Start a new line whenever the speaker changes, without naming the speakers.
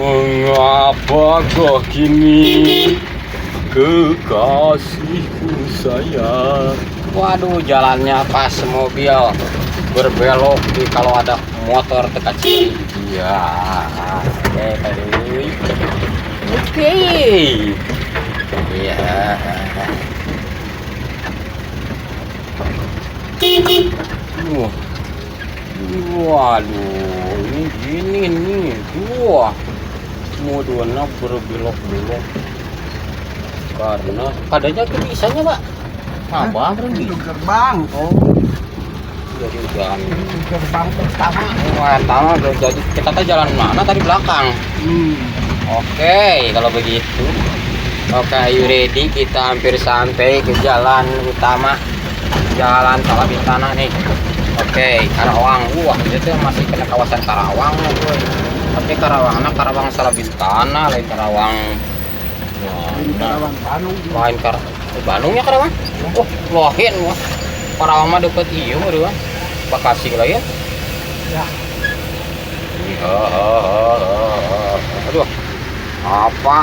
Mengapa kau kini, kekasihku sayang? Waduh, jalannya pas mobil berbelok di kalau ada motor dekat sini. Iya, oke tadi. Oke. Iya. Wah. Waduh, ini gini nih. Wah. Modelnya berbelok-belok. Karena padanya tuh bisanya, Pak. Apa berarti?
Itu gerbang.
Oh. Jadi jalan
Itu gerbang pertama.
Wah, pertama belum jadi. Kita tuh jalan mana tadi belakang? Oke, kalau begitu. Oke, you ready? Kita hampir sampai ke jalan utama. Jalan Salabintana nih. Oke, Karawang. Wah, itu masih kena kawasan Karawang nih, boy. Tapi Karawangnya Karawang Salabintana, lain Karawang. Wah,
Ini Karawang Bandung.
Lain Bandungnya Karawang. Oh, lain wah. Karawang mah deket iya mah dua. Bekasi lah ya.
Ya.
Iya. Aduh. Apa?